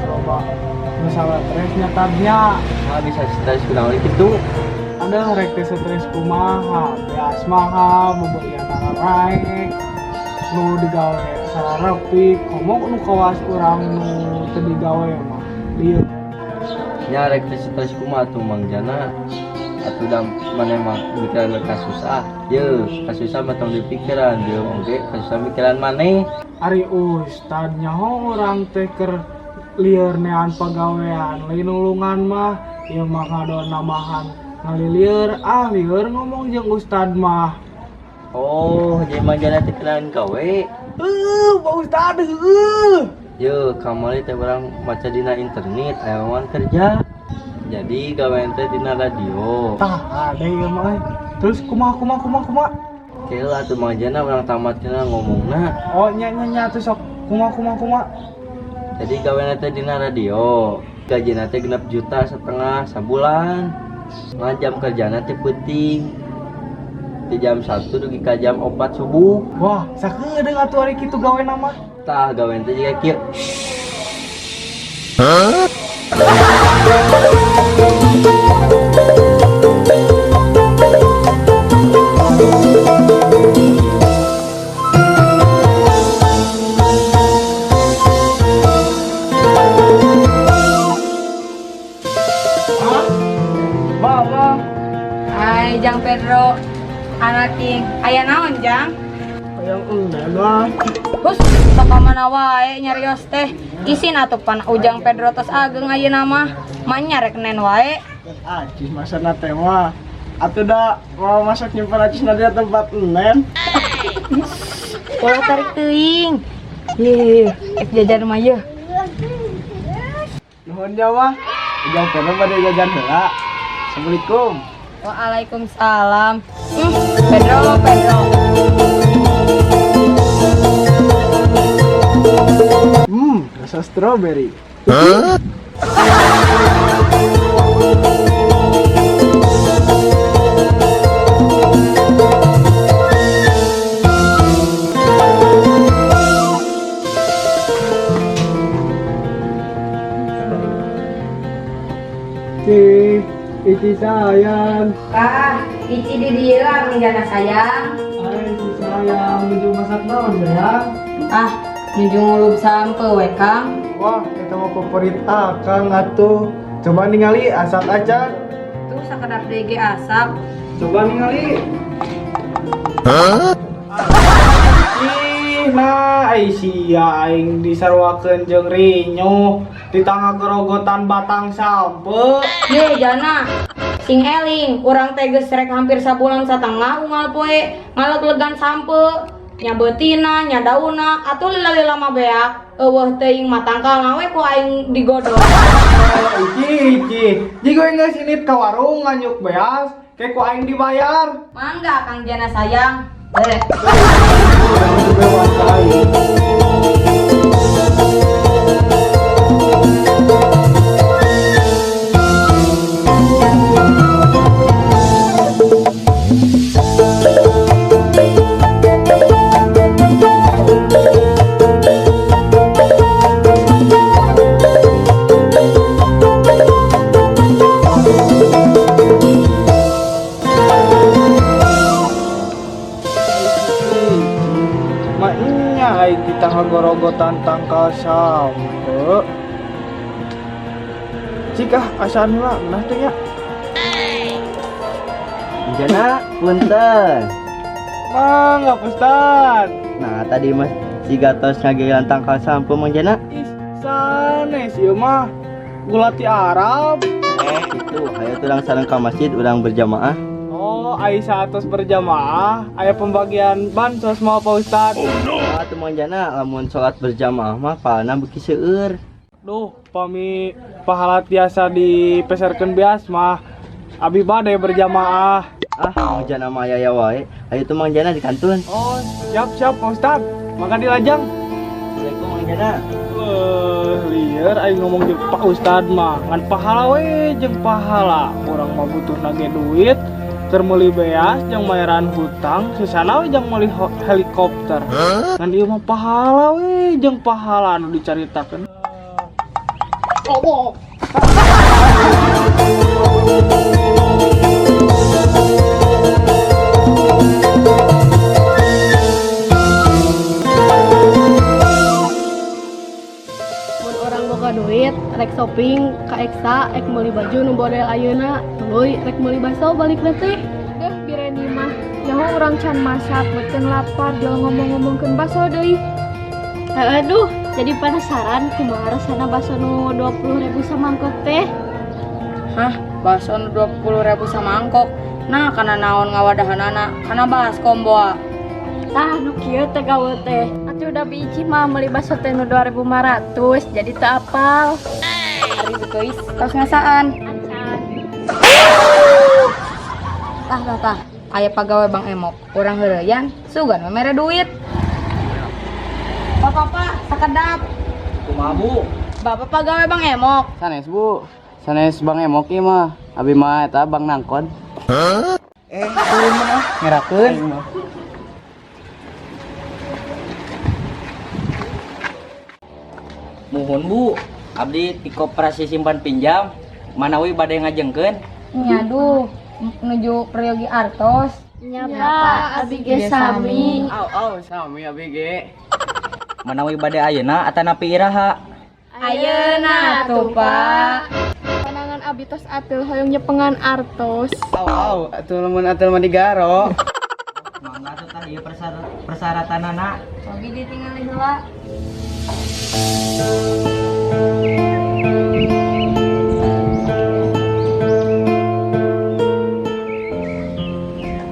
Loba nu stres nya tadnya. Nah, bisa stres kunaon kitu? Ada rek teh stres kumaha, beas mahal, bebelian raek, nu digawe sararepi, komo nu kawas urang nu teu digawe mah. Lieur. Nya rek teh stres kumaha tuh Mang Jana? Atuh da maneh mah mikiran kasusah. Ye, kasusah mah tong dipikiran, jeung oge kasusah mikiran maneh. Ari ustad nyaho urang teh keur lieur nean pagawean, lain nulungan mah, ieu mah ngadon namahan ngalilieur, ah lieur ngomong jeung ustad mah. Oh, jadi Mang Jana teh kenalan gawe. Pak Ustad, heueuh. Ye, kamari teh urang maca dina internet aya lowongan kerja. Jadi gawean teh dina radio. Tah, ada ieu mah euy. Terus kumaha kumaha kumaha kumaha? Kela atuh Mang Jana urang tamatkeun ngomongna. Oh, nya nya nya atuh sok kumaha kumaha kumaha. Jadi gawean teh dina radio. Gajina teh 6,5 juta sabulan. Ngan jam kerjana teh peuting. Di jam 1 dugi ka jam 4 subuh. Wah, sakedeung atuh ari kitu gawena mah. Tah gawean teh jiga kieu. Hah? Mama, Hai Jang Pedro, anak king, aya naon Jang? hayang enggan lah. Hus, sok ka mana wae nyarios teh. Isin atuh pan Ujang Pedro tos ageng ayeuna mah. Manya rek nen wae. Acis masa teh mah. Atuh da mau masak nyimpan acis na di tempat nen. Ulah tarik teuing. Ye, ek jajan mah yeuh. Nuhun nya mah. Ujang Pedro bade jajan heula. Assalamualaikum. Waalaikumsalam. Pedro, Pedro. Rasa strawberry. Ci, Ici sayang. Ah, Ici di dieu Kang Jana sayang. Hai, Ici sayang, nuju masak naon sayang? Ah, nuju ngulub sampeu we Kang. Wah, eta mah favorit akang atuh. Coba ningali asak acan. Tuh sakedap deui ge asak. Coba ningali. Ih, nah, ai sia aing disaruakeun jeung rinyo di tangga gerogotan batang sampeu. Ye Jana, sing eling, urang teh geus rek hampir sabulan satengah unggal poe ngaleg-legan sampeu. Nya beutina, nya dauna, atuh lila-lila mah beak. Eueuh teuing mah tangkalna we ku aing digodog. Ici, ici. Jiga geus init ka warung nganyuk beas, kayak ku aing dibayar. Mangga Kang Jana sayang. Eh. Maknya aing kita ngagorogotan tangkal sampeu. Cik ah asaan heula ngeunah teh nya. Jana, punten. Mangga Ustad. Nah, tadi mas siga tos ngagelan tangkal sampeu Mang Jana. Ih, sanes ieu mah gula ti Arab. Oh, gitu. Ayo urang sareng ka masjid urang berjamaah. Oh, ai saatos berjamaah, aya pembagian bansos mau Pak Ustad. Oh, atuh Mang Jana lamun salat berjamaah mah pahalana beuki seueur. Duh, pami pahala tiasa dipeserkeun beas mah abi bade berjamaah. Ah, Mang Jana mah aya wae. Ayo tuh Mang Jana dikantun. Oh, siap siap Pak Ustad. Maka dilajang. Assalamualaikum Mang Jana. Lieur aing ngomong jeung Pak Ustad mah ngan pahala we jeung pahala. Urang mah butuh nage duit keur meuli beas jeung mayaran hutang, sisana we jeung meuli helikopter. Ngan ieu mah pahala we jeung pahala anu dicaritakeun. Lobok. Mun urang boga duit, rek shopping ka Exa, ek meuli baju nu model ayeuna, tuluy rek meuli baso balik teh. Deh, Bireni mah nyaho urang can masak, beuteung lapar, jual ngomong-ngomongkeun baso deui. Aduh, jadi penasaran kumaha rasana baso nu 20.000 samangkok teh. Hah, baso nu 20.000 samangkok. Nah, kana naon ngawadahanana? Kana baskom boa. Tah nu kieu teh gawe teh. Atuh udah biji mah meuli baso teh nu 2500, jadi teu apal. Ari geuis tos ngasaan. Acan. Tah tah tah, aya pagawe Bang Emok. Urang heureuyan, sugan we mere duit. Bapak, Pak, sakedap. Kumaha, Bu? Bapak pagawe Bang Emok. Sanes, Bu, sanes Bang Emok ieu mah. Abi mah eta Bang Nangkon. Eh, turun mah ngerakeun. Muhun, Bu. Abdi ti koperasi simpan pinjam manawi bade ngajengkeun. Nya duh, nuju peryogi artos. Nya, Pak, abi ge sami. Au au, sami abi ge. Manawi bade ayeuna atanapi iraha? Ayeuna tuh, Pak. Panangan abi tos ateul hoyong nyepengan artos. Au au, atuh lamun ateul mah digaro. Mangga atuh tah ieu persyaratanana. Sogi ditinggali heula.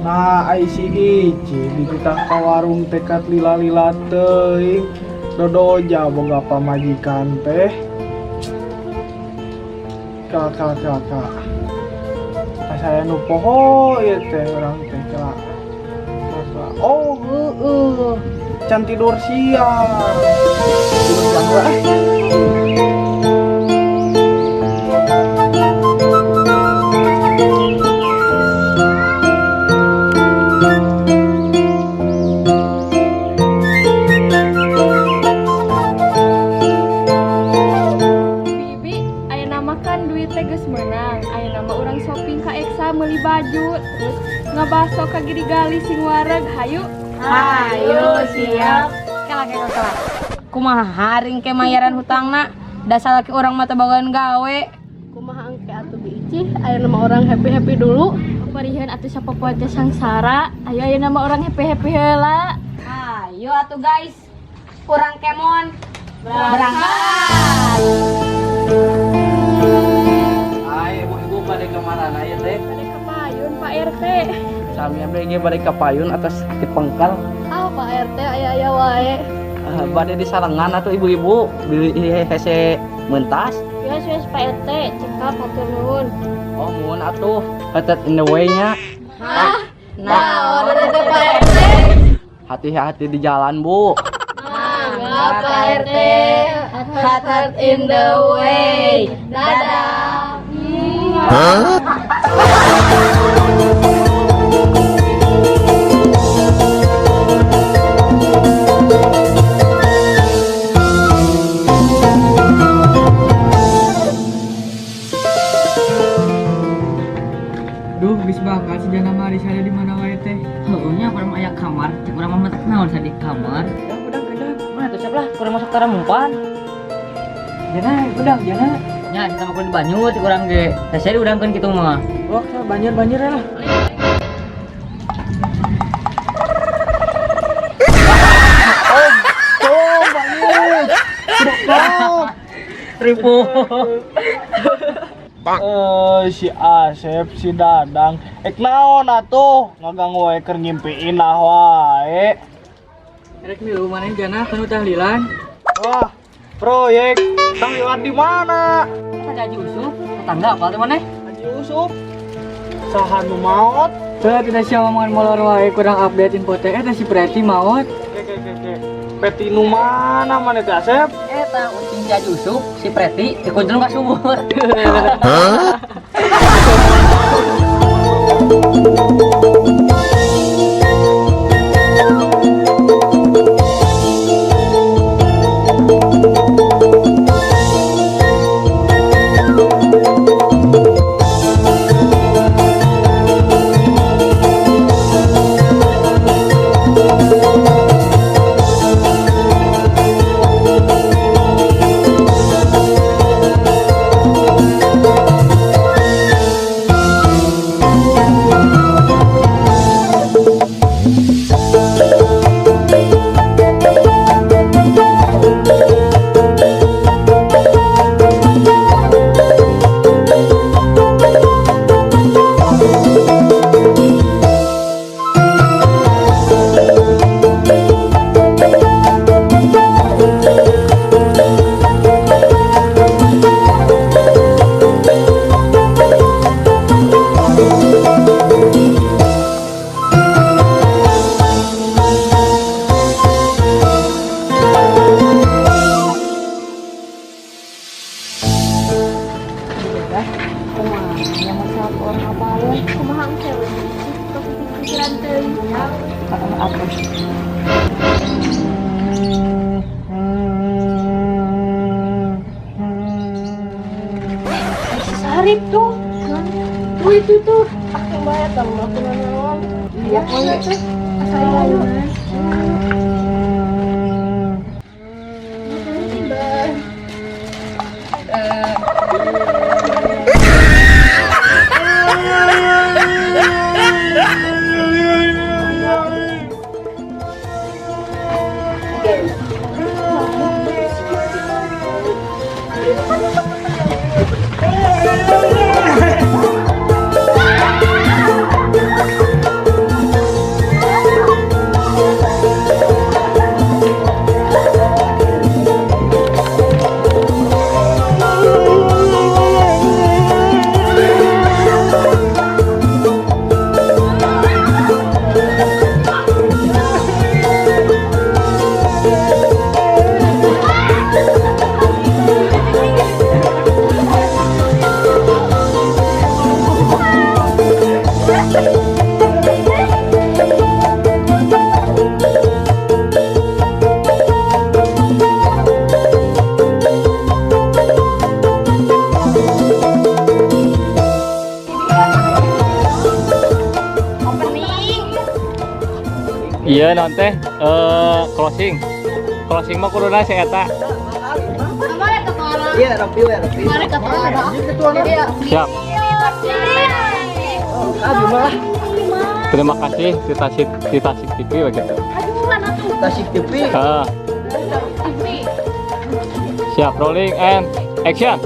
Nah, ai si Ici dititah ka warung tekad lila-lila teuing. Dodoja boga pamajikan teh. Kala kala kala kala. Asa nu poho ieu teh urang teh kala. Kala, kala. Oh, heueuh. Can tidur siang. Tidur siang heula, ah. Bibi, ayeuna mah kan duit teh geus meunang. Ayeuna mah urang shopping ka Exa meuli baju, terus ngabaso ka Giri Gali sing wareg. Hayu. Ayo siap. Kela kela kela. Kumaha haring ke mayaran hutangna? Dasar laki urang mah teu bogaan gawe. Kumaha engke atuh Bi Icih, ayeuna mah urang happy-happy dulu. Parihan atuh sapopoe teh sangsara. Ayo ayeuna mah urang happy-happy heula. Ayo atuh guys. Urang kemon. Berangkat. Ai, ibu-ibu bade ka marana ieu teh? Bade ka payun, Pak RT. Sami abdi ge bade ka payun atas dipengkal. Ah, Pak RT aya-aya wae. Ah, bade disarengan atuh ibu-ibu beli hese mentas. Wes wes Pak RT, cekap hatur nuhun. Oh, muhun atuh. Hetet in the way nya. Nah, Naon teh Pak RT? Hati-hati di jalan, Bu. Mangga Pak RT. Heart heart in the way. Dadah. Duh, geus bakal si jana mah ada di mana wae teh. Heueuh nya urang aya kamar, cek urang mah matak naon sa di kamar. Udah, udah, Mana tuh siap lah, kurang masuk tara mumpan. Jana, udah, jana. Nya kita mah kudu di banyu cek urang ge. Hese diudangkeun kitu mah. Wah, banjir-banjir lah. Oh, banjir. Stop. Ribu. Eh, si Asep, si Dadang, ek naon atuh ngaganggu wae keur ngimpiin ah wae. Rek milu maneh jana kanu tahlilan. Wah, proyek tahlilan di mana? Ada Haji Usuf, tetangga apa teh maneh? Haji Usuf. Saha nu maot? Teu tidak sia omongan molor wae kurang update info teh eta si Preti maot. Ke ke ke ke. Peti nu mana maneh teh Asep? Eta ucing si Haji Usuf, si Preti dikunclung ka sumur. Arif tuh. Tuh itu tuh. Ah, bayar tambah naon. Iya, mana tuh? Asa ayo. Opening. Iya non teh closing. Closing mah kuduna si eta. Iya, rapi we, rapi. Siap. Abi mah Terima kasih di Tasik, di Tasik TV begitu. Tasik TV. Ah. Siap, rolling and action.